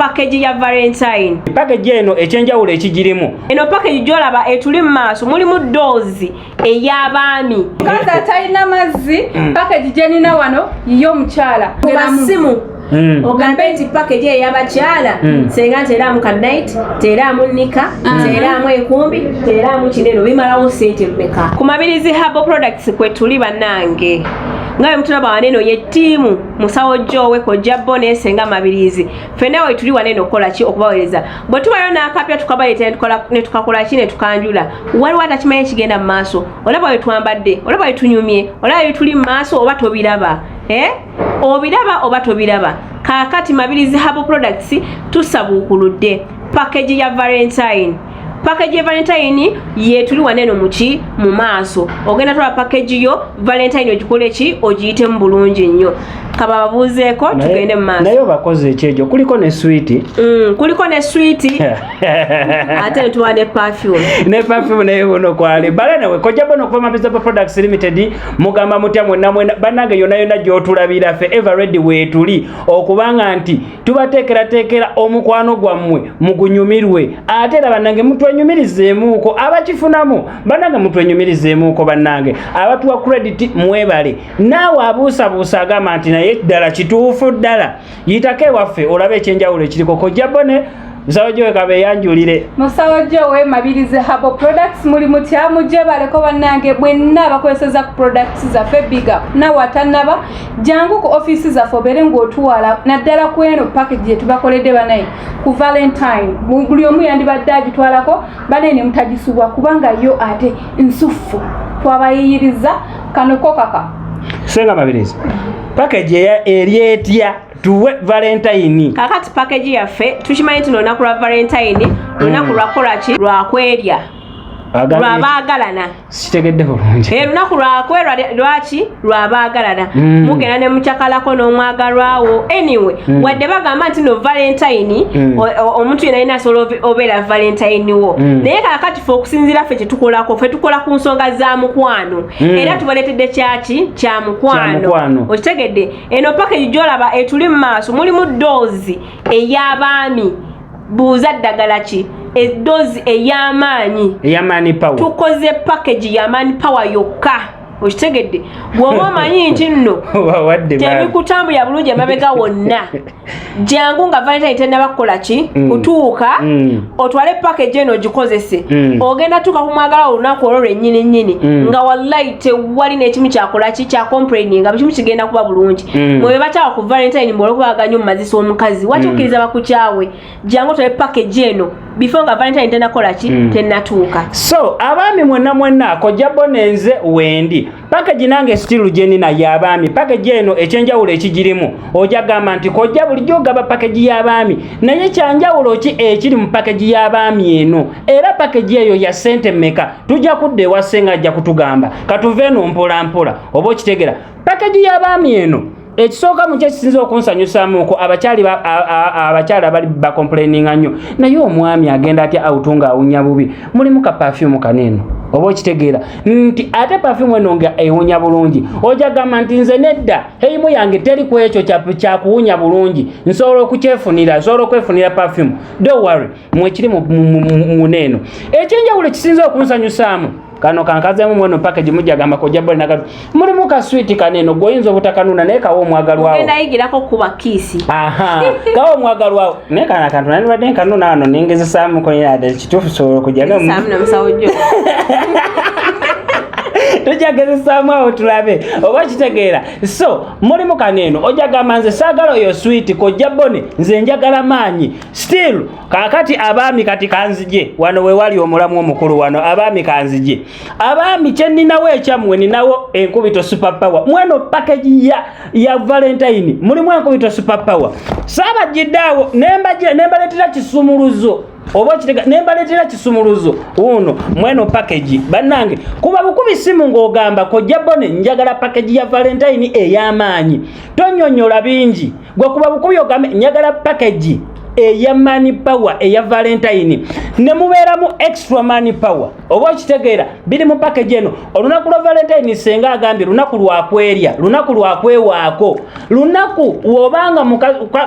Package ya Valentine. Package eno, ekyenjawulo ekigirimu, Eno package gyolaba etuli mu maaso, mulimu doozi ey'abaami. Mukazi atalina mazzi, package gyenina wano yiyo omukyala. Kuba simu ogambe nti package ey'abakyala, senga nteeraamu ka night, teeraamu nika, teeraamu enkumbi, teeraamu kineno, bimalawo sente mmeka? Ku Mabirizi Herbal Products kwe tuli, bannange, nga bwe mutulaba waneno ye ttiimu Musawo Jowe, Kojja Bone, Senga Mabirizi, ffenna we tuli waneno okukola ki? Okubaweereza. Bwe tubayo n'akapya tukabaleeta ne tukakola ki? Ne tukanjula. Waliwo atakimanyi ekigenda mu maaso. Olaba we twambadde, olaba we tunyumye, olaba bye tuli mu maaso, oba tobiraba? Eh? Obiraba oba tobiraba? Kaakati Mabirizi Herbal Products tusabuukuludde package ya Valentine. Package ya Valentine yetuli waneno muki mu maaso. Ogenda twala package yo Valentine, ogikole ki? Ogiyitemu bulungi nnyo. Kaba babuuzeeko, tugende mu maaso. Naye obakoze ekyegyo, kuliko ne swiiti. Kuliko ne swiiti, ate netuwa ne perfume. Ne perfume naye buno kwali balenewe. Kojja Bono okuva Mabirizi Products Limited, mugamba mutya mwenna mwena bannange? Yonna yonna gy'otulabira, ffe ever ready weetuli okubanga nti tubateekerateekera omukwano gwammwe mugunyumirwe. Ate era bannange, mutwenyumirizeemuuko abakifunamu, bannange mutwenyumirizeemuuko, bannange abatuwa credit mwebale. Naawe abuusabuusa agamba nti naye ddala kituufu ddala, yitako ewaffe olabe ekyenjawulo ekiriko. Kojja Bone, Musawo Jowe, kabeeyanjulire. Musawo Jowe, Mabirizi Herbal Products, muli mutya? Mujje baleko bannange mwenna abakozeseza ku products zaffe, big up. Nawe atannaba, jangu ku ofiisi zaffe obeere ng'otuwala, naddala ku eno package gye tubakoledde banaye ku Valentine. Buli omu yandibadde agitwalako banaye ne mutagisubwa, kubanga yo ate nsuffu, twabayiyiriza kano ko kaka. Senga Mabirizi, package eri etya? Tuwe Valentine. Kakati package yaffe, tukimanyi nti lunaku lwa Valentine lunaku lwakola ki? Lwakwerya, lwabaagalana. Sikitegedde bulungi. Eh, lunaku lwakwerwa lwaki? Lwabaagalana. Mugenda ne mukyakalako n'omwagalwawo. Anyway, wadde bagamba nti no Valentine, omuntu yenna alina asobola obeera Valentine wo, naye kakati fe okusinziira ffe kyetukolako, ffe tukola ku nsonga za mukwano, era tubaleetedde kyaki? Kya mukwano. Mukwano. Okitegedde? Eno package gyolaba etuli mu maaso, mulimu doozi ey'abaami. Buuza ddagala ki? Edoozi ey'amaanyi. Eya man power. Tukoze package ya man power yokka. Okitegedde? Bw'oba omanyi nti nno Wadde tebikutambulira bulungi emabega wonna, jangu nga Valentine tennaba kukola ki? Kutuuka. Otwale package eno ogikozese. Ogenda tuuka ku mwagala olunaku olwo lwennyini nnyini, nga wallahi tewali n'ekimu kyakola ki? Kya complaining, nga buli kimu kigenda kuba bulungi. Mwe bakyawa ku Valentine, mbwolwokubaganya omumazisa omukazi waki? Okkiriza bakukyawe. Jangu otwale package eno before nga Valentine tennakola ki? Tennatuuka. So abaami mwenna mwenna, Kojja Bonenze wendi, package nange still gyenina y'abaami. Package eno, ekyenjawulo ekigirimu, ojja gamba nti kojja bulijjo ogaba package y'abaami, naye kyanjawulo ki ekiri mu package y'abaami eno? Era package eyo ya ssente mmeka? Tujja kudda ewa Ssenga, ajja kutugamba. Katuve eno mpola mpola, oba okitegera? Package y'abaami eno, ekisooka mu kyo ekisinza okunsanyusaamuko, abakyali abakyala bali bacomplaininga nnyo, naye omwami agenda atya out ng'awunya bubi? Mulimu ka perfume kaneeno, oba okitegeera nti ate perfume eno nga ewunya bulungi. Ojja gamba nti nze nedda, heimu yange teri ku ekyo kyakuwunya bulungi, nsobola okukyefunira, nsobola okwefunira perfume. Don't worry, mwekiri muneeno. Ekyenjawulo ekisinza okunsanyusaamu, kano kankazeemu mweno package, mujja gamba kojja bali nakatu, mulimu ka sweet kaneno gwoyinza obutakanuna, naye kawa omwagalwawo. Ogenda yigirako kuba kiss. Aha, kawa omwagalwawo. Naye kano akantu nandibadde nkanuna wano nengezesaamuko ade kituufu sobola okujja. Saamu nomusawo jjo. Tujja gezesaamu awo tulabe oba kitegeera. So mulimu kaneeno, ojja gamba nze saagala oyo sweet, Kojja Bone, nze njagala maanyi still. Kaakati abaami, kati kanzije wano wewali omulamu omukulu wano. Abaami, kanzije abaami, kyeninawo ekyammwe, ninawo enkubito super power. Mweno package ya Valentine mulimu enkubito super power. Saabajjidde awo nembaleetera kisumuluzo, oba okitega? Nembaleetera kisumuluzo wuuno mweno package. Bannange, kuba bukubi simu ng'ogamba Kojja Bone njagala package ya Valentine ey'amaanyi. Tonyonyola bingi, gwe kuba bukubi ogambe njagala package eya man power eya Valentine, ne mubeeramu extra man power. Oba okitegeera, biri mu package eno. Olunaku lwa Valentine, senga agambye, lunaku lwakwerya, lunaku lwakwewaako, lunaku wobanga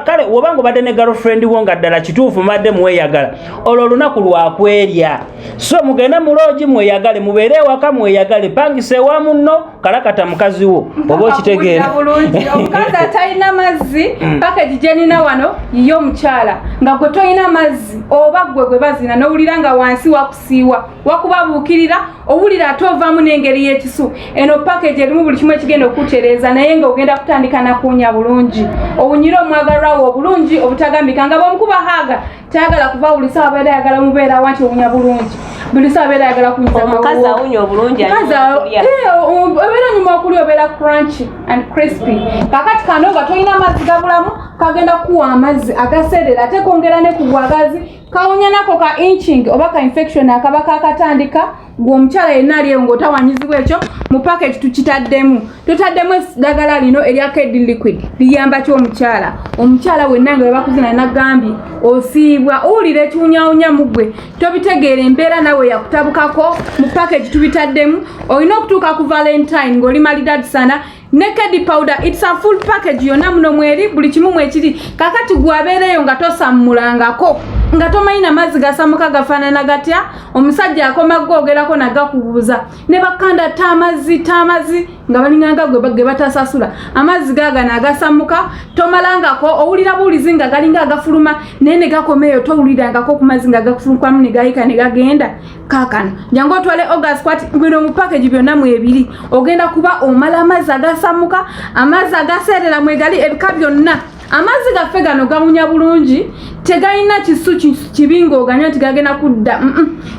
kale wobanga obadde ne girlfriend wo nga ddala kituufu mubadde mweyagala, olwo olunaku lwakwerya. So mugende mu lodge mweyagale, mubeere ewaka mweyagale, pangisa ewa munno, kalakata mukazi wo. Oba okitegeera? Bulungi. Omukazi atalina mazzi, package gyenina wano yiyo. Omukyala nga gwe tolina mazzi, oba gwe gwe bazina nowulira nga wansi wakusiiwa, wakubabuukirira, owulira ate ovaamu n'engeri y'ekisu, eno package erimu buli kimu ekigenda okutereeza. Naye nga ogenda kutandika nakuwunya bulungi, owunyire omwagalwa wo obulungi obutagambika, nga bwomukuba hug tayagala kuva, buli sawa abeera ayagala mubeerawa nti owunya bulungi, buli sawa abeera ayagala kunyiza. Omukazi awunya obulungi. Omukazi anyuma okulya. Obeera nyuma okulya, obeera crunchy and crispy. Kakati kano nga tolina amazzi gabulamu, kagenda kukuwa amazzi agaseerera, ate kongera ne ku bwagazi, kawunya nako ka itching oba ka infection akaba kakatandika. Gwe omukyala yenna ali eyo ng'otawanyizibwa, ekyo mu package tukitaddemu. Tutaddemu eddagala lino erya KD liquid. Liyamba ki omukyala? Omukyala wenna nga webakuzina nagambye osiibwa, owulira ekiwunyawunya mu ggwe, tobitegeera, embeera nawe yakutabukako, mu package tubitaddemu. Olina okutuuka ku Valentine ng'oli malidadi sana ne KD powder. It's a full package yonna, muno mweri buli kimu mwekiri. Kakati gwabeereyo nga tosammulangako, nga tomanyi na mazzi gasamuka gafaanana gatya, omusajja akoma googerako nagakubuuza ne bakanda taamazzi taamazzi nga balinganga gwe ge batasasula. Amazzi gaagano agasamuka tomalangako, owulira buwulizi nga galinga agafuluma, naye ne gakoma eyo, towulirangako ku mazzi nga gafulukamu ne gayika ne gagenda. Kaakano jangu otwale August kwati bino mu package byonna mwebiri. Ogenda kuba omala amazzi agasamuka, amazzi agaseerera mwegali, ebika byonna. Amazzi gaffe gano gawunya bulungi, tegalina kisu kibi ng'oganywa nti gagenda kudda.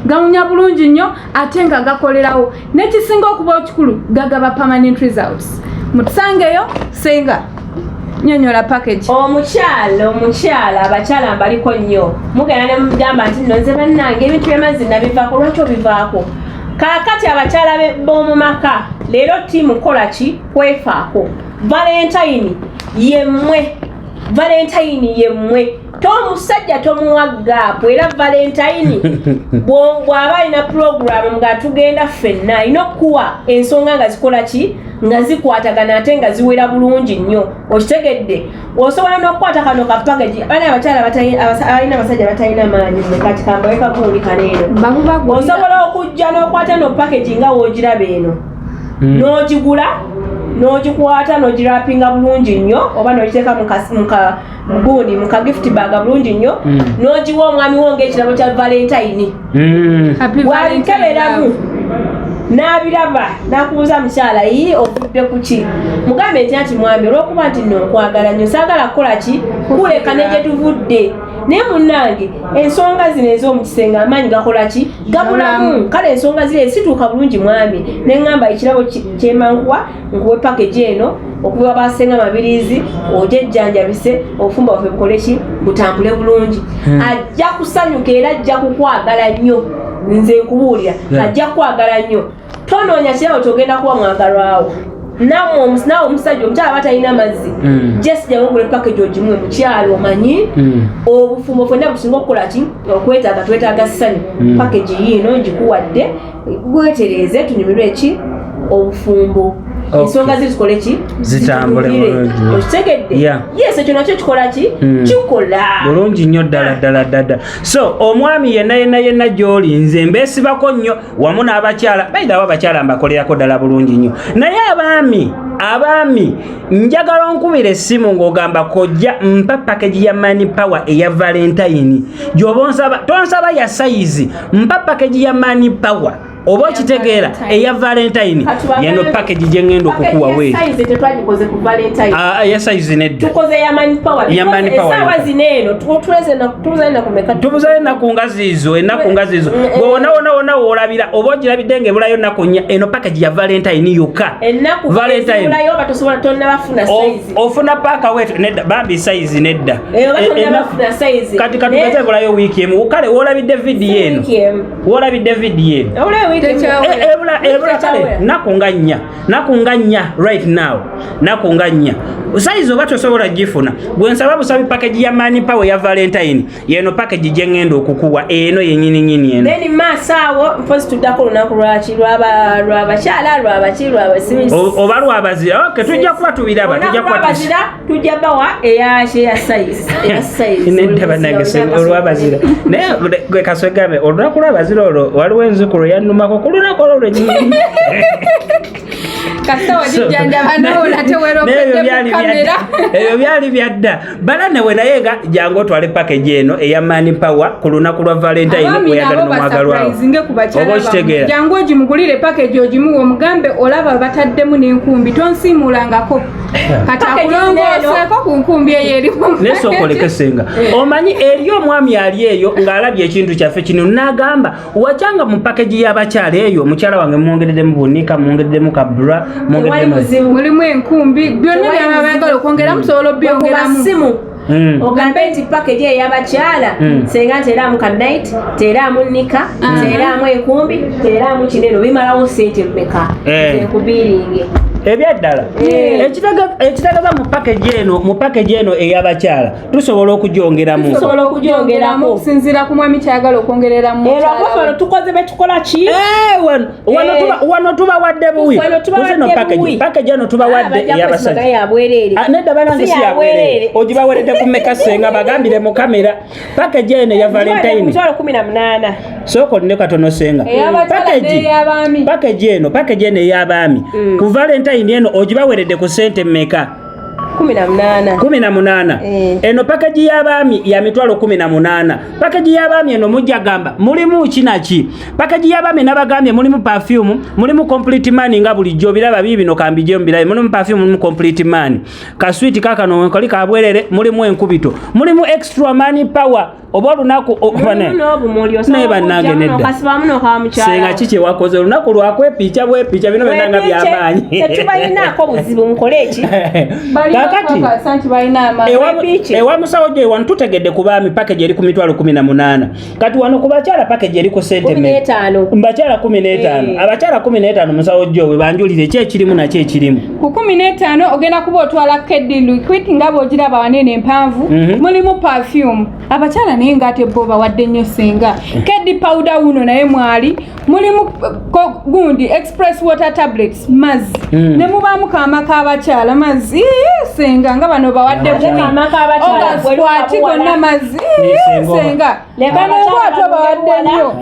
Gawunya bulungi nnyo ate nga gakolerawo. N'ekisinga okuba ekikulu, gagaba permanent results. Mutusangeyo. Senga, nyonyola package. Omukyala, abakyala mbaliko nnyo, mugenda ne mugamba nti nno nze bannange ebintu by'amazzi nabivaako. Lwaki obivaako? Kaakati abakyala b'omu maka leero ttiimu kola ki? Kwefaako. Valentine yemmwe, Valentine yemmwe. Tomusajja tomuwa gap. Era Valentine bw'aba alina puroguramu nga tugenda ffenna, alina okukuwa ensonga nga zikola ki? Nga zikwatagana ate nga ziwera bulungi nnyo. Okitegedde? Osobola n'okukwata kano ka package. Bana abakyala abalina abasajja batalina maanyi mwe, kati kambawe kagundi kano eno. Bakubagulira. Osobola okujja n'okwata no package nga woogiraba eno, n'ogigula, n'ogikwata, n'ogirapinga bulungi nnyo, oba n'ogiteeka mu ka gundi, mu ka gift bag bulungi nnyo, n'ogiwa omwami wo ng'ekirabo kya Valentine. Happy Valentine Bw'abikeberamu love. n'abiraba, n'akubuuza, "Mukyala, yi ovudde ku ki?" Mugambe nti, "Anti mwami, olw'okuba nti nno nkwagala nnyo, saagala kukola ki? Kuleka ne gye tuvudde, naye munnange ensonga zino ez'omu kisenge amaanyi gakola ki? Gabulamu. Kale ensonga ziri ezituuka bulungi mwami, ne ŋŋamba ekirabo kyemankuwa, nkuwe package eno okuba basenga Mabirizi, ojejjanjabise, obufumbo bwaffe bukole ki? Butambule bulungi." Ajja kusanyuka era ajja kukwagala nnyo. Nze nkubuulira, ajja kukwagala nnyo. Tonoonya kirabo kyogenda kuwa mwagalwawo. Nawe omusajja, omukyala aba talina mazzi, just jangu ogule package ogimuwe. "Mukyalo, omanyi obufumbo fenna businga okukola ki? Okwetaaga, twetaaga ssanyu. Package yiino ngikuwadde, bwetereeze, tunyumirwe eki? Obufumbo." Ensonga zi zikole ki? Zitambule Zitulire. bulungi. Okitegedde? Yes, ekyo nakyo kikola ki? Kikola. Bulungi nnyo ddala ddala ddala. So omwami yenna yenna yenna gy'oli, nze mbeesibako nnyo wamu n'abakyala. Baithawo abakyala mbakolerako ddala bulungi nnyo, naye abaami njagala onkubira essimu ng'ogamba, "Kojja, mpa package ya man power eya Valentine." Gy'oba onsaba, tonsaba ya size, mpa package ya man power. Oba okitegeera? Valentine. Eya Valentine. Yeno package gye ŋŋenda okukuwa we. Size tetwagikoze ku Valentine. Ah, eya size nedda. Tukoze ya man power. Ya man power Essaawa yokka. zino eno tubuze ennaku meka? Tubuzayo ennaku nga ziizo, ennaku nga ziizo. Gwe wona wona wona woolabira, oba ogirabidde ng'ebulayo ennaku 4, eno package ya Valentine yokka. Ennaku Valentine. ezibulayo oba tosobola, tonnabafuna size. Ofuna paaka wetu nedda bambi, size nedda. Eh, oba tonnabafuna size. Kati katugeze ebulayo wiiki emu. Kale woolabidde vidiyo eno, Wiiki emu. woolabidde vidiyo eno. Obulayo Ebula kale naku nga nnya, naku nga 4 right now, naku nga 4. Size oba tosobola gifuna, gwe nsaba busabi package ya Money Power ya Valentine. Yeno package gye ngenda okukuwa eno yennyini nnyini eno. Then maaso awo mpozi tuddako olunaku lwaki, lwabakyala, lwabaki, lwabasi oba lwabazira. Okay, tujja kuba tubiraba, tujja kuba lwabazira, tujja bawa eyaki, eya size, eya size. Nedda bannange, olwabazira naye gwe kaswegambe olunaku lwabazira olwo waliwo enzukulu yannumako ku lunaku olwo lwennyini. Kasita wagijjanjaba nowona teweropedde ku kamera. Ebyo byali byadda balanewe, naye nga jangu otwale package eno eya Money Power ku lunaku lwa Valentine. Abaami weyagala nabo nomwagalwawo basurprisinge ku bakyala oba bammwe. okitegeera. Jangu ogimugulire package, ogimuwe, omugambe olaba bataddemu n'enkumbi, tonsiimuulangako kati Package akulongooseeko ku nkumbi eyo eri mu Naye sooka oleke senga, omanyi eri omwami ali eyo ng'alabye ekintu kyaffe kino n'agamba wakyanga mu package y'abakyala eyo, mukyala wange mwongereddemu bunika, mwongereddemu ka bra, Tewali mwongereddemu buzibu. Mulimu enkumbi, byonna Tewali byaba buzibu. bayagala okwongeramu tusobola Bwekuba obyongeramu. simu ogambe nti package ey'abakyala senga nteraamu ka night, teraamu nika, teraamu enkumbi, teraamu kineno, bimalawo sente mmeka? Nkubiringe. Ebyaddala. Ekitegeeza mu package eno, mu package eno ey'abakyala tusobola okugyongeramu. Tusobola okugyongeramu. Okusinziira ku mwami kyayagala okwongerera mu Era mukyala wano we. tukoze betukola ki? Eh, wano wano tubawadde buwi. Wano tubawadde Kuze no package- buwi. Package eno tubawadde ey'abasajja. Yabwereere. Ah, nedda banange, si yabwereere. Ogibaweredde ku mmeka senga? Bagambire mu kamera package eno eya Valentine. 18,000. Sooka olinde katono senga. Ey'abakyala n'ey'abaami. Package eno ey'abaami ku Valentine eno ogibaweredde ku sente mmeka? 18. 18. Eno package y'abaami ya 18,000. Package y'abaami eno mujja gamba mulimu ki naki? Package y'abaami nabagambye mulimu perfume, mulimu complete man, nga bulijjo biraba biibino kambijje mubirabe. Mulimu perfume, mulimu complete man, kaswiti kakano kali kabwerere, mulimu enkubito, mulimu extra money power oba olunaku Mulimu n'obumuli. Naye bannange, nedda. Okasibamu nokawa mukyala. Senga, ki kyewakoze olunaku lwakwepiica bwepiica bino byonna nga byamaanyi? Tetubalinaako buzibu, mukole eki? Balina Kakati okukakasa nti balina amaanyi. Wepiice. Ewa musawo gye wano tutegedde ku baami package eri ku 18,000. Kati wano ku bakyala package eri ku sente kumi mmeka? n'etaano. Bakyala 15. Abakyala 15, musawo gyo we banjulire ki ekirimu nakyo ekirimu. Ku 15 ogenda kuba otwala kedi liquid nga bw'ogiraba wanene empanvu. Mulimu perfume abakyala, naye ngaate bo bawadde nnyo senga. Kedi powder wuno naye mwali mulimu, gundi express water tablets, mazzi. Ne mubaamu kaama k'abakyala, mazzi. Ii, senga nga bano bawadde Ate kaama k'abakyala ogaswati bwe gonna luba mazzi. Ni Ii, senga oba. senga Leka bano abakyala ngwatwa bawadde balunge nnyo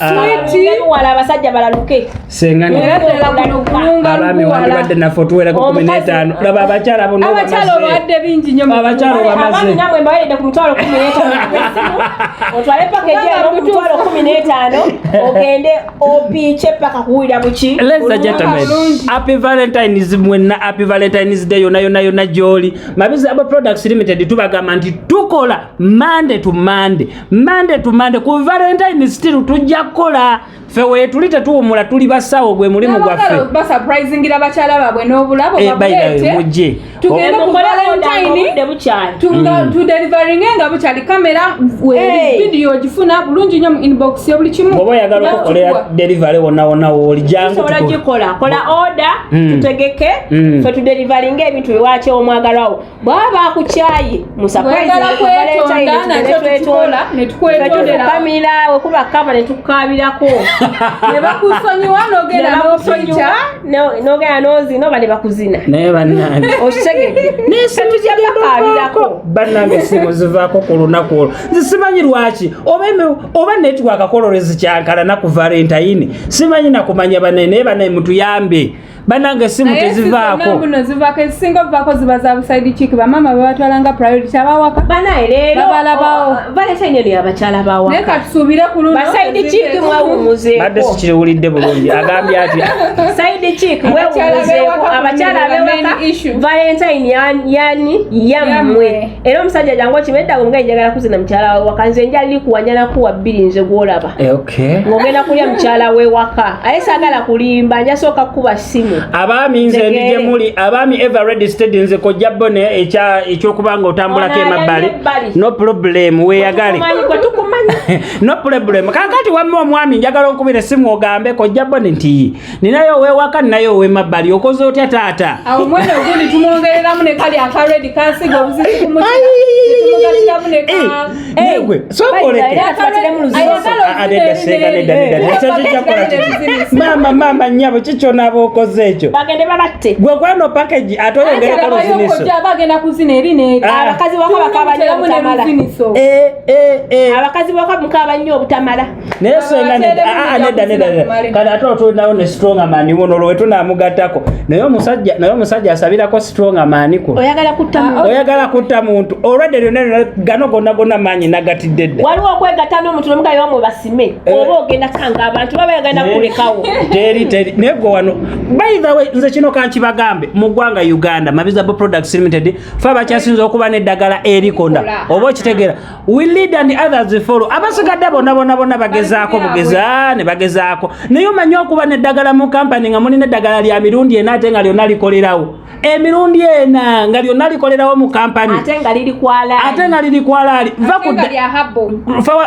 Ah, switi. Buwala, abasajja balaluke. Senga Era ddala guno gulunga abaami lubuwala. wandibadde naffe otuwereko kumi Omukazi- n'etaano. Laba abakyala bonna Abakyala obamaze. obawadde bingi nnyo mu Abakyala obamaze. Abaami namwe mbaweredde ku 15,000. Esimu otwale package eno ku 15,000, ogende opiice paka kuwulira buki. Ladies and gentlemen, Bulungi. happy Valentines mwenna, happy Valentines Day yonna yonna yonna gy'oli. Mabirizi Herbal Products Limited tubagamba nti tukola Monday to Monday, Monday to Monday. Ku Valentine still tujja kukola. Ffe weetuli tetuwumula, tuli basawo, gwe mulimu gwaffe. N'abagala basurprisingira bakyala baabwe n'obulabo Eh, by the way, babuleete. mujje. Tugende ku Mukole order Valentine obudde bukyali. Tudeliveringe nga bukyali, kamera Hey. vidiyo ogifuna bulungi nnyo mu inbox yo buli kimu. Bw'oba oyagala okukolera N'otukuwa. delivery wonna wonna wooli, jangu Tusobola gikola, kola order, tutegeke, fe tudelivaringa ebintu biwaki omwagalwawo bwaba bakukyaye mu Bw'oyagala kwetonda, nakyo tukikola, ne tukwetondera. Tukamira wekuba kaba ne tukukabirako. Ne bakusonyiwa n'ogenda n'opica. Nogenda nozina oba ne bakuzina. Naye bannange, Okitegedde? n'essimu Tujja bakabirako. Bannange, essimu zivaako ku lunaku olwo, nze simanyi lwaki oba oba network kololo zikyankala ku Valentine, simanyi nakumanya. Bannaye, naye bannaye mutuyambe bannange, essimu Naye si zonna tezivaako. Muno zivaako, ezisinga obuvaako ziba za bu side chick, bamaama babatwala nga priority, abawaka Banaye leero Babalabawo. Valentine eno yabakyala Naye bawaka. katusuubire ku luno Ba side chick Badde mwewumuzeeko. sikiriwulidde bulungi, agambye atya? Side chick Abakyala wewumuzeeko. b'ewaka Abakyala ku luno abewaka, main issue. Valentine yani yammwe. Yammwe. Era omusajja jangu okimedda nga njagala kuzina mukyala we waka, nze njali kuwanya nakuwa bbiri, nze gwolaba Eh, okay. ng'ogenda kulya mukyala we waka, aye saagala kulimba, njasooka kukuba simu. Abaami, nze ndi gye Ntegeere. muli abaami, ever ready steady. Nze kojja bone ekyokuba nga otambulako Ono emabbali. ali ebbali. No problem, weeyagale. Gwe tukumanyi. No problem. Kakati wamma omwami, njagala onkubira essimu ogambe kojja Bone nti ninayo owewaka, ninayo owemabbali, okoze otya taata? Awo mwene ogundi tumwongereramu ne kali aka red kansiga obuzizi ku mutima, tumugatiramu ne ka Negwe sokoleke. Era tubateremu luzizo. Ah, nedda senga, nedda, nedda, ekyo kijja kukola kiki? Maama, maama, nnyabo, kikyonaba okoze ekyo? Bagende babatte. Gwe kweno package ate oyongereko luziniso. Kojja aba agenda kuzina eri n'eri. Ah. Abakazi waka bakaaba nnyo Tumuteeramu ne obutamala. luziniso. Eh, eh, eh. Abakazi waka mukaaba nnyo obutamala. Naye senga nedda, ah, ah, nedda, nedda, nedda. Kale ate otulinawo ne stronger man wuno, olwo wetunamugattako. Naye omusajja asabirako stronger man kuno. Oyagala kutta muntu. Oyagala kutta muntu, olwadde lyonna lyonna, gano gonna gonna maanyi nagatidde dda. Waliwo okwegatta n'omuntu nomugayo wamwe basime. Eh. Oba ogenda kanga abantu baba bagenda kukulekawo. Teri, teri. Naye gwe wano, by the way, nze kino kankibagambe, mu ggwanga Uganda, Mabizabo Products Limited fe abakyasinza okuba n'eddagala erikonda. Erikola. Oba okitegeera, we lead and others follow. Abasigadde bonna bonna bonna bagezaako bugeza ne bagezaako, naye omanyi okuba n'eddagala mu kampani nga mulina eddagala lya mirundi ena, ate nga lyonna likolerawo emirundi ena, nga lyonna likolerawo mu kampani, Ate nga liri kwala. Ate nga liri kwalaali, va Ate ku nga lya herbal.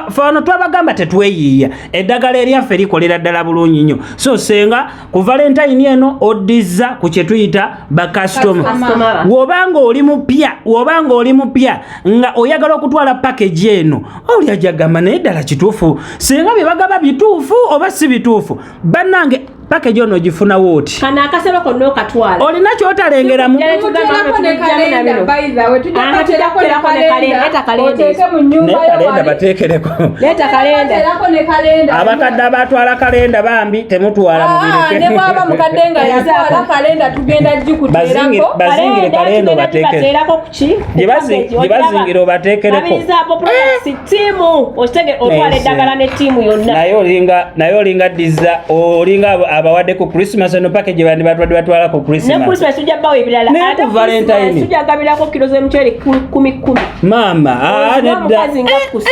Fe wano twabagamba tetweyiiya, eddagala eryaffe likolera ddala bulungi nnyo. So senga ku Valentine eno oddiza ku kye tuyita bakasitoma. Customer. W'obanga oli mupya nga oyagala okutwala package eno, oli ajagamba naye ddala kituufu singa bye bagaba bituufu oba si bituufu? Bannange, package ono ogifunawo oti? Kano akasero konna okatwala. Olina kyotalengeramu. Tujja Tumuteerako ne tujjamu na kalenda, bino. by the way, tujja Aha, kuteerako ne tujja kuteerako ne kalenda, kalenda, kalenda. oteeke mu nnyumba Naye yo kalenda wali. bateekereko. Leeta kalenda. Teerako ne kalenda. Abakadde abatwala kalenda bambi temutwala, Ah, ne mubireke. bwaba mukadde nga yatwala kalenda, tugenda gikuteerako. Bazingire kalenda obateekere. Bateerako ku ki? Gye bazingira obateekereko. Mabirizaabo Products tiimu, okitege otwala Naye eddagala ne ttiimu yonna. Naye olinga ddiza, olinga abawadde ku Christmas eno package bandi batwadde batwala ku Ne Christmas. Christmas tujja bawa ebirala. Ne Ate ku Valentine. Christmas tujja gabirako kilo z'emuceere kumi kumi. Maama, ah, Ozina nedda. omukazi nga kusi.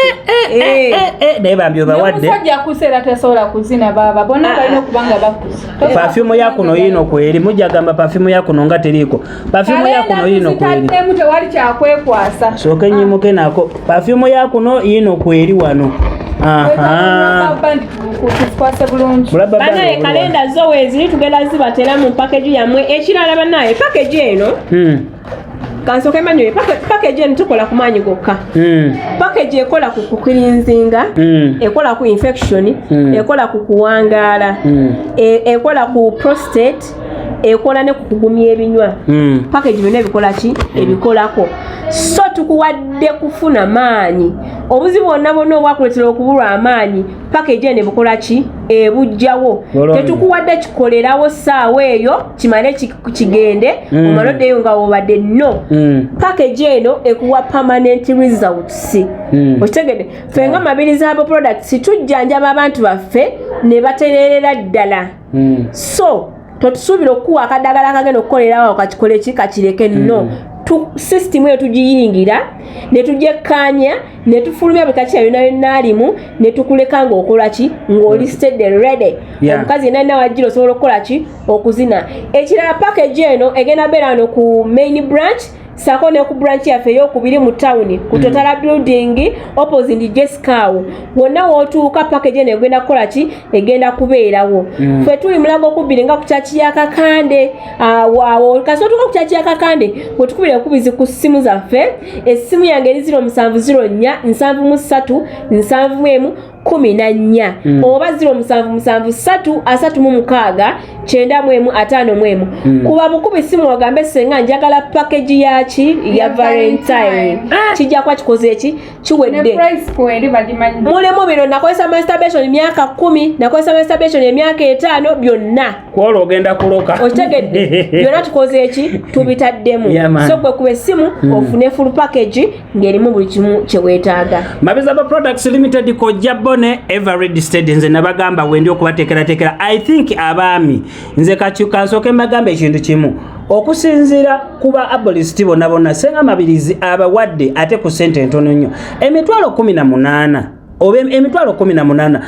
Naye bambi obawadde. Omusajja akusa era tasobola kuzina, baaba bonna balina okuba nga bakusa. Perfume yakuno yiino kweri, mujja gamba perfume yakuno nga teriiko. Perfume yakuno yiino kweri. Tuzitaddemu, tewali kyakwekwasa. Sooke nyimuke nako. Perfume yakuno yiino kweri wano. Aha. Tuzikwase bulungi. Bulaba Banaye, bano. Kalenda zo weeziri, tugenda zibateera mu package yammwe. Ekirala banaye, package eno, kansooke manywe, package eno tukola ku maanyi gokka. Package ekola ku kucleansinga, ekola ku infection, ekola ku kuwangaala, ekola ku prostate, ekola ne ku kugumya ebinywa. Package byonna ebikola ki? Ebikolako. So tukuwadde kufuna maanyi. Obuzibu bwonna bwonna obwakuleetera okubulwa amaanyi, package eno ebukola ki? Ebujjawo. Bulungi. Tetukuwadde kikolerawo ssaawa eyo kimale kigende, omale oddeyo nga wobadde, no. Package eno ekuwa permanent results. Okitegedde? Ffe nga Mabirizi Herbal Products tujjanjaba abantu baffe ne batereerera ddala. So totusuubira okukuwa akadagala akagenda okukolerawo kakikole ki kakireke, no. System eyo tugiyingira ne tugyekkaanya ne tufulumya buli kakira yonna yonna alimu ne tukuleka ng'okola ki? Ng'oli steady, ready. Omukazi yenna yenna wajjira osobola okukola ki? Okuzina. Ekirala, package eno egenda beera wano ku main branch saako ne ku branch yaffe eyokubiri mu tawuni ku Totala building opposite Jescawo. Wonna wootuuka, package eno egenda kukola ki? Egenda kubeerawo. Ffe tuli Mulago kubiri nga ku kyaki ya Kakande. Awo awo kasi otuuka ku kyaki ya Kakande, wetukubira ekubizi ku ssimu zaffe. Essimu yange eri 0704 73 71 14 oba 0773 36 91 51. Kuba bukubi simu wagambe, "Senga, njagala package yaki? Ya Valentine." Kijja kuba kikoze eki? Ne Kiwedde. price kweri bagimanyi. Mulimu bino: nakozesa masturbation emyaka 10, nakozesa masturbation emyaka 5, byonna. Kwolwo ogenda kuloka. Okitegedde? Byonna tukoze eki? Tubitaddemu. Yeah, man. So gwe kuba essimu ofune full package ng'erimu buli kimu kyeweetaaga. Mabizaba Products Limited, Kojja Bone, Evered State. Nze nabagamba wendi okubateekerateekera. I think abaami, nze kansooke mbagamba ekintu kimu. Okusinziira ku ba herbalist bonna bonna, Senga Mabirizi abawadde ate ku ssente entono nnyo, emitwalo 18 oba emitwalo 18.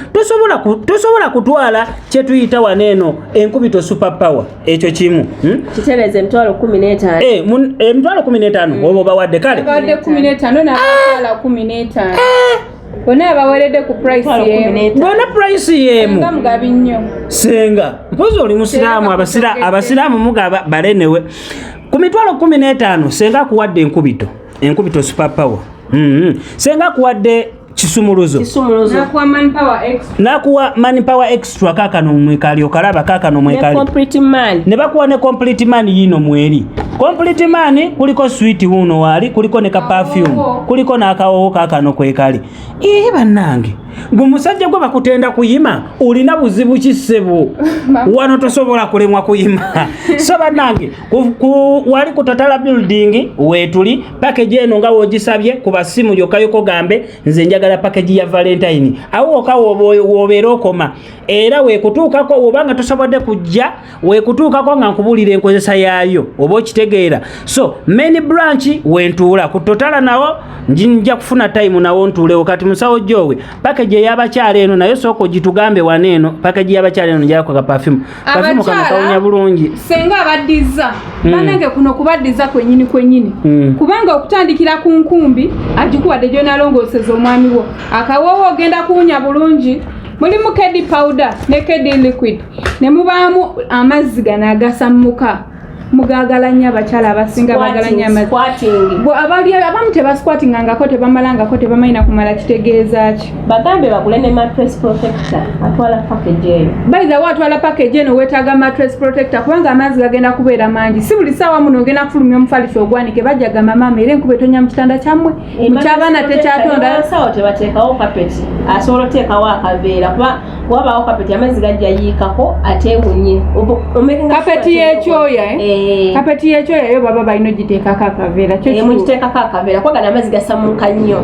Tosobola kutwala kyetuyita wano eno enkubito super power, ekyo kimu, Kitereeza, emitwalo 15. Emitwalo 15 oba obawadde kale. Babadde 15 n'abatwala 15. Bonna abaweredde ku price yemu. Bonna price yemu. Senga mugabi nnyo. Senga mpozi oli musiraamu, abasiraamu mugaba balenewe. Ku 150,000 senga akuwadde enkubito, enkubito super power. Senga akuwadde kisumuluzo. Kisumuluzo. Nakuwa manpower extra. Nakuwa manpower extra kakano mwekali okalaba kakano mwekali. Ne complete man. Ne bakuwa ne complete man yino mweri. Complete man kuliko sweet huno wali, kuliko ne ka perfume, kuliko n'akawowo kakano kwekali. Ee bannange, gwe musajja gwe bakutenda kuyima, olina buzibu ki ssebo? Wano tosobola kulemwa kuyima. So bannange, wali ku Totala Building weetuli, package eno nga w'ogisabye ku basimu yokka yokka ogambe nze njagala package ya Valentine. Awo wokka w'obeera okoma. Era weekutuukako oba nga tosobodde kujja, weekutuukako nga nkubuulira enkozesa yaayo oba okitegeera. So main branch wentuula ku Totala nawo nja kufuna time nawo ntuulewo. Kati musawo Jowe, package ey'abakyala eno nayo sooka ogitugambe wano eno. Package y'abakyala eno njagala ka perfume. Perfume kano kawunya bulungi. Senga abaddiza. Bannange kuno kubaddiza kwennyini kwennyini. Kubanga okutandikira ku nkumbi agikuwadde gy'onalongooseza omwami wo. Akawoowo ogenda kuwunya bulungi. Mulimu kedi powder ne kedi liquid. Ne mubaamu amazzi gano agasammuka. Mugaagala nnyo abakyala abasinga baagala nnyo amazzi. Squatting. Bo abali abamu tebasquattingangako, tebamalangako, tebamanyi na kumala kitegeeza ki. Bagambe bagule ne mattress protector, atwala package eyo. By the way, atwala package eno weetaaga mattress protector kubanga amazzi gagenda kubeera mangi. Si buli ssaawa muno ogenda kufulumya omufaliso ogwanike, bajja gamba maama era enkuba etonya mu kitanda kyammwe. Mu ky'abaana tekyatonda. Abasawo tebateekawo carpet, asobola oteekawo akaveera kuba wabaawo carpet amazzi gajja yiikako ate ewunye. Carpet y'ekyoya, eh? Carpet y'ekyoya yo baba balina ogiteekako akaveera. Kyo kituufu. Mugiteekako akaveera kuba gano amazzi gasamuka nnyo.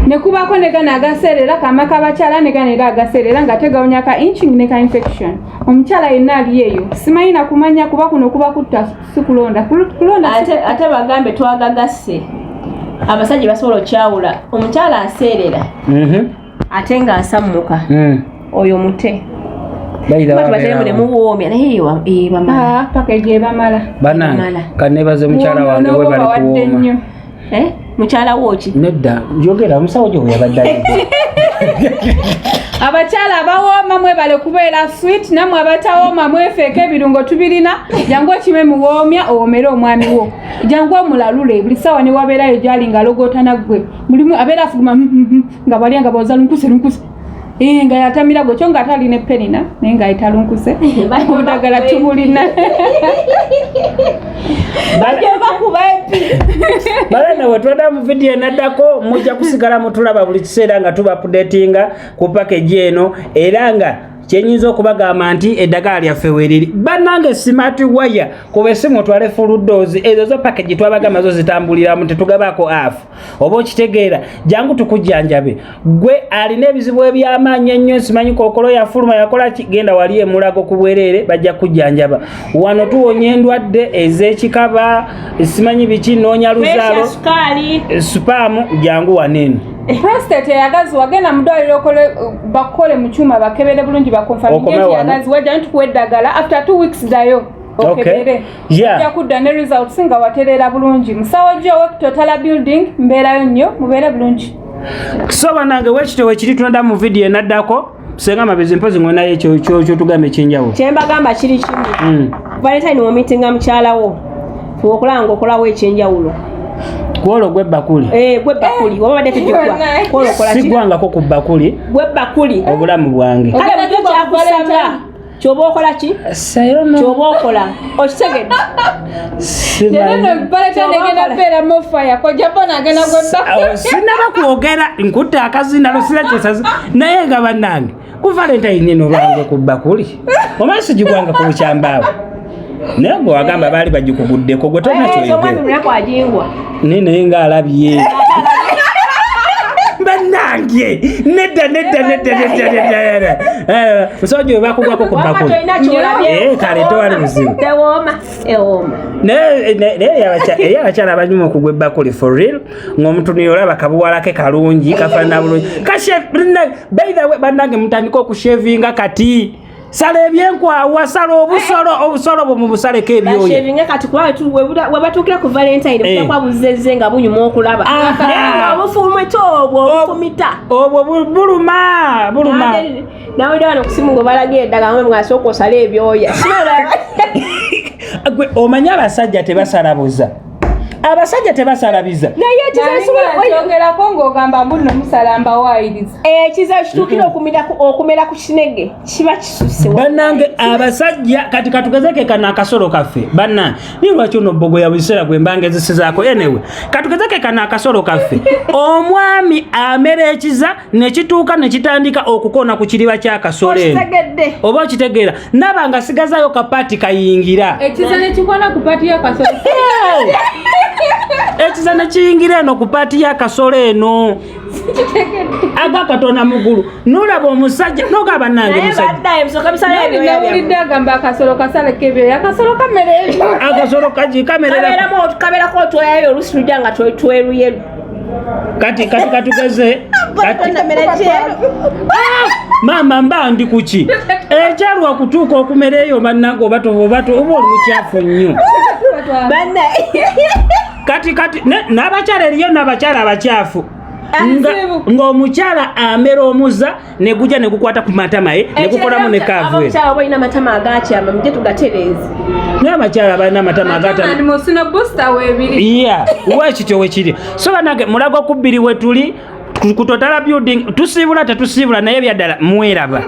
Ne kubaako ne gano agaseerera kama k'abakyala ne gano era agaseerera nga tegawunya ka inching ne ka infection. Omukyala yenna ali eyo simanyi na kumanya kuba kuno kuba kutta si kulonda. Kulonda si Ate bagambe twagagasse. Abasajja basobola okyawula. Omukyala aseerera. Ate ng'asammuka. Oyo mute. Bayira Bati babeera batemu ne awo. muwoomya, naye ebamala. Package ebamala. Bannange, Ebamala. kanneebaze mukyala Woomya wange n'oba webale obawadde kuwooma. nnyo. Mukyala wo ki? Nedda, yogera omusawo gye yabadde ayogera. Abakyala abawooma mwebale kubeera sweet, nammwe abatawooma mwefeeko ebirungo tubirina. Jangu okime muwoomya owoomere omwami wo. Jangu omulalule buli ssaawa ne wabeerayo gy'ali ng'alogootana ggwe. Mulimu abeera afuguma, nga bw'alya nga bw'oza lunkuse lunkuse. Nga yatamira gwe, kyo nga ate alina eppenina, naye ng'ayita lunkuse. Obudagala tubulina. Bajja bakuba empi. Balana we twada mu video enaddako, mujja kusigala mutulaba buli kiseera nga tuba updatinga ku package eno, era nga kyenyinza okubagamba nti eddagala lyaffe weeriri. Bannange smart wire, kuba essimu otwale full dose, ezo zo package twabagamba zo zitambuliramu, tetugabaako half. Oba okitegeera, jangu tukujjanjabe. Gwe alina ebizibu eby'amaanyi ennyo, simanyi kookolo yafuluma yakola ki, genda wali emulago ku bwereere, bajja kujjanjaba. Wano tuwonya endwadde ez'ekikaba, simanyi biki, noonya luzaalo, Pressure, sukaali. Sperm, jangu wano eno. Prostate eyagaziwa, genda mu ddwaliro bakole mu kyuma bakebere bulungi, bakonfirminge Okome nti wano. yagaziwa, jangu tukuwe eddagala after 2 weeks ddayo okebere. Ojja kudda ne results nga watereera bulungi. Musawo Joe Totala Building, mbeerayo nnyo, mubeere bulungi. So bannange, wekityo wekiri, tunadda mu video enaddako. Senga Mabezi, mpozi ng'onayo kyotugamba ekyenjawulo. Kye mbagamba kiri kimu. Valentine w'omitinga mukyala wo, fuba okulaba ng'okolawo ekyenjawulo. Kwolwo gwe bbakuli. Gwe bbakuli, oba badde tugikuba. Kwolwo okola ki? Sigwangako ku bbakuli. Gwe bbakuli. Obulamu bwange. Kale Ogenda bulijjo kuba ku kyakusaba. Valentine. Ky'oba okola ki? Sayo no. Ky'oba okola. Okitegedde? Simanyi. Leero nno Valentine egenda kubeera more fire. Kojja Bona agenda gwe bbakuli. Awo, sinnaba kwogera, nkutte akazinda sira kyesazi. Naye nga bannange, ku Valentine eno lwange ku bbakuli. Omanyi sigigwanga ku bukyambaawo. Naye gwe wagamba baali bagikuguddeko, gwe tolina Omwami kyoyogera. lunaku ajingwa. Naye naye ng'alabye. Bannange, nedda, nedda, nedda, nedda, nedda, nedda. Musajja oyo bakugwako ku Wamma bbakuli. tolina ky'olabye. Kale tewali buzibu. Tewooma, ewooma. Naye, naye eri abakyala abanyuma okugwa ebbakuli for real, ng'omutunira olaba kabuwala ke kalungi, kafaanana bulungi. By the way, bannange mutandike okushavinga kati. Sala ebyenkwawa, sala obusolo, obusolo bwo mubusaleko ebyoya. Bashavinga kati kuba webatuukira ku Valentine buba buzezze nga bunyuma okulaba. Naye nga obufumita obwo obufumita. Obwo buluma, buluma. Nawulira wano ku simu gwe balaga eddagala mwe mwasooka osale ebyoya. Gwe omanyi abasajja tebasalabuza. Abasajja tebasalabiza. Naye ekizakyogerako ng'ogamba mbu nno musala mbawaayiriza. Ekiza kituukira okumera ku kinege kiba kisuse. Bannange abasajja kati katugezeke kano akasolo kaffe. Bannange ni lwaki ono bbogoya buli kiseera gwe mba ngezesezaako? Anyway, katugezeke kano akasolo kaffe. Omwami amera ekiza ne kituuka ne kitandika okukoona ku kiriba ky'akasolo eno. Okitegedde. Oba okitegeera. Naba nga sigazaayo kapaati kayingira. Ekiza ne kikoona ku paati y'akasolo. Ekiza ne kiyingira eno ku paati y'akasolo eno. Aga Katonda mugulu. Nolaba omusajja nogamba nange musajja. Nawulidde agamba akasolo kasaleko ebyoya, akasolo kamera ebyo. Akasolo kaji kamera. Kabeerako otwoyayo oluusi tujja nga tweruyeru. Kati kati katugeze. Kati maama mba ndi kuki? Ekyalwa kutuuka okumera eyo bannange oba oba oli mukyafu nnyo. Kati kati n'abakyala eriyo n'abakyala abakyafu. Ng'omukyala amera omuza ne gujja ne gukwata ku matama ye ne gukolamu ne kaavu. Abakyala balina amatama agakyama mujje tugatereeze. Naye abakyala balina amatama agakyama. Musino booster weebiri. Yeah, wekityo wekiri. So bannange Mulago ku bbiri we tuli ku Totala building, tusiibula tetusiibula naye byaddala mweraba.